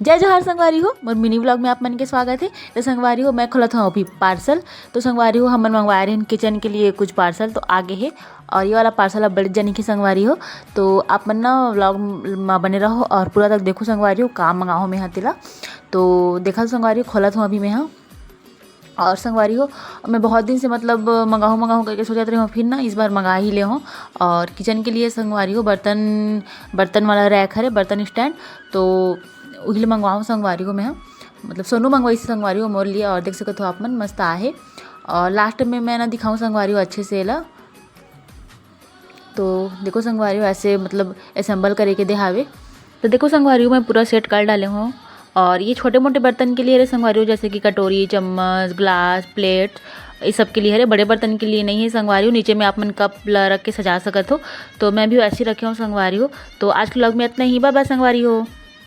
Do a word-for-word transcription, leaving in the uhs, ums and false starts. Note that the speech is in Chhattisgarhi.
जय जोहार संगवारी हो, मोर mini vlog में आप मन के स्वागत है। तो संगवारी हो, मैं खोलत हूँ अभी parcel। तो संगवारी हो, हमन मंगवाए रहन kitchen के लिए कुछ parcel, तो आ गे हे। और ये वाला parcel अब बड़े जनी के संगवारी हो, तो आप मन ना vlog म बने रहो और पूरा तक देखो संगवारी हो, का मंगाहूँ मैं हा तेला। तो देखा संगवारी हो, खोलत हूँ अभी मैं हा। और संगवारी हो, मैं बहुत दिन से मतलब मंगाहूँ मंगाहूँ करके सोचत रहे हूँ, फिर ना इस बार मंगा ही ले हूँ। और kitchen के लिए संगवारी हो, बर्तन, बर्तन वाला rack हरे, बर्तन stand, तो उही ले मंगवाहूँ संगवारी हो मैं हा। मतलब सोनू मंगवाइस संगवारी हो मोर लिए। और देख सकत हो आप मन, मस्त आहे। और last में मैं ना दिखाऊँ संगवारी हो अच्छे से एला। तो देखो संगवारी हो, ऐसे मतलब assemble करे के दे हावे। तो देखो संगवारी हो, मैं पूरा set कर डाले हूँ। और ये छोटे मोटे बर्तन के लिए रे संगवारी हो, जैसे कि कटोरी, चम्मच, glass, plate, ये सब के लिए हरे। बड़े बर्तन के लिए नहीं है संगवारी हो। नीचे में आप मन cup ला रख के सजा सकत हो। तो मैं भी वैसे ही रखे हूँ संगवारी हो। तो आज के vlog में इतना ही। Bye bye संगवारी हो।